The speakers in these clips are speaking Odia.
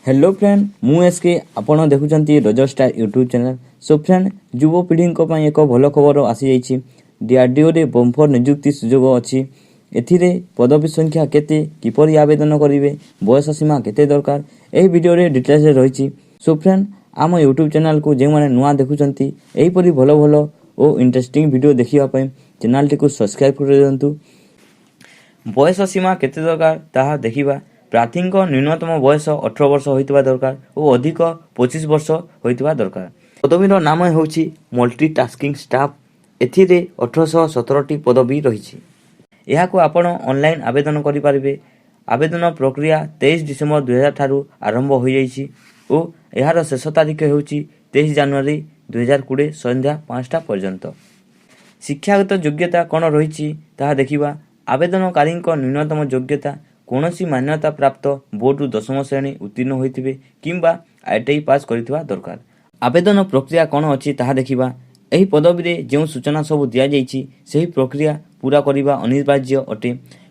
ହ୍ୟାଲୋ ଫ୍ରେଣ୍ଡ, ମୁଁ ଏସ୍ କେ। ଆପଣ ଦେଖୁଛନ୍ତି Raj star YouTube channel. So friend, ଯୁବପିଢ଼ିଙ୍କ ପାଇଁ ଏକ ଭଲ ଖବର ଆସିଯାଇଛି। ଡିଆର୍ଡିଓରେ ବମ୍ପର ନିଯୁକ୍ତି ସୁଯୋଗ ଅଛି। ଏଥିରେ ପଦବୀ ସଂଖ୍ୟା କେତେ, କିପରି ଆବେଦନ କରିବେ, ବୟସ ସୀମା କେତେ ଦରକାର, ଏହି ଭିଡ଼ିଓରେ ଡିଟେଲ୍ସରେ ରହିଛି। ସୋ ଫ୍ରେଣ୍ଡ, ଆମ ୟୁଟ୍ୟୁବ୍ ଚ୍ୟାନେଲ୍କୁ ଯେଉଁମାନେ ନୂଆ ଦେଖୁଛନ୍ତି, ଏହିପରି ଭଲ ଭଲ ଓ ଇଣ୍ଟରେଷ୍ଟିଂ ଭିଡ଼ିଓ ଦେଖିବା ପାଇଁ ଚ୍ୟାନେଲ୍ଟିକୁ ସବସ୍କ୍ରାଇବ୍ କରିଦିଅନ୍ତୁ। ବୟସ ସୀମା କେତେ ଦରକାର, ତାହା ଦେଖିବା। ପ୍ରାର୍ଥୀଙ୍କ ନ୍ୟୁନତମ ବୟସ 18 ବର୍ଷ ହୋଇଥିବା ଦରକାର ଓ ଅଧିକ 25 ବର୍ଷ ହୋଇଥିବା ଦରକାର। ପଦବୀର ନାମ ହେଉଛି ମଲ୍ଟିଟାସ୍କିଂ ଷ୍ଟାଫ୍। ଏଥିରେ 1817ଟି ପଦବୀ ରହିଛି। ଏହାକୁ ଆପଣ ଅନଲାଇନ୍ ଆବେଦନ କରିପାରିବେ। ଆବେଦନ ପ୍ରକ୍ରିୟା 23 ଡିସେମ୍ବର 2000 ଠାରୁ ଆରମ୍ଭ ହୋଇଯାଇଛି ଓ ଏହାର ଶେଷ ତାରିଖ ହେଉଛି 23 ଜାନୁଆରୀ 2020 ସନ୍ଧ୍ୟା 5ଟା ପର୍ଯ୍ୟନ୍ତ। ଶିକ୍ଷାଗତ ଯୋଗ୍ୟତା କ'ଣ ରହିଛି, ତାହା ଦେଖିବା। ଆବେଦନକାରୀଙ୍କ ନ୍ୟୁନତମ ଯୋଗ୍ୟତା କୌଣସି ମାନ୍ୟତା ପ୍ରାପ୍ତ ବୋର୍ଡରୁ ଦଶମ ଶ୍ରେଣୀ ଉତ୍ତୀର୍ଣ୍ଣ ହୋଇଥିବେ କିମ୍ବା ଆଇଟିଆଇ ପାସ୍ କରିଥିବା ଦରକାର। ଆବେଦନ ପ୍ରକ୍ରିୟା କ'ଣ ଅଛି, ତାହା ଦେଖିବା। ଏହି ପଦବୀରେ ଯେଉଁ ସୂଚନା ସବୁ ଦିଆଯାଇଛି, ସେହି ପ୍ରକ୍ରିୟା ପୂରା କରିବା ଅନିବାର୍ଯ୍ୟ ଅଟେ।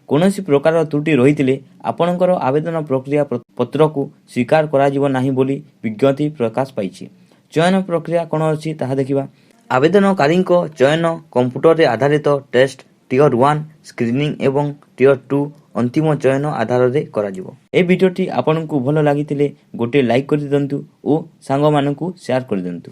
କୌଣସି ପ୍ରକାରର ତ୍ରୁଟି ରହିଥିଲେ ଆପଣଙ୍କର ଆବେଦନ ପ୍ରକ୍ରିୟା ପତ୍ରକୁ ସ୍ୱୀକାର କରାଯିବ ନାହିଁ ବୋଲି ବିଜ୍ଞପ୍ତି ପ୍ରକାଶ ପାଇଛି। ଚୟନ ପ୍ରକ୍ରିୟା କ'ଣ ଅଛି, ତାହା ଦେଖିବା। ଆବେଦନକାରୀଙ୍କ ଚୟନ କମ୍ପ୍ୟୁଟରରେ ଆଧାରିତ ଟେଷ୍ଟ, ଟିୟର 1 ସ୍କ୍ରିନିଂ ଏବଂ ଟିୟର 2 ଅନ୍ତିମ ଚୟନ ଆଧାରରେ କରାଯିବ। ଏହି ଭିଡ଼ିଓଟି ଆପଣଙ୍କୁ ଭଲ ଲାଗିଥିଲେ ଗୋଟିଏ ଲାଇକ୍ କରିଦିଅନ୍ତୁ ଓ ସାଙ୍ଗମାନଙ୍କୁ ସେୟାର କରିଦିଅନ୍ତୁ।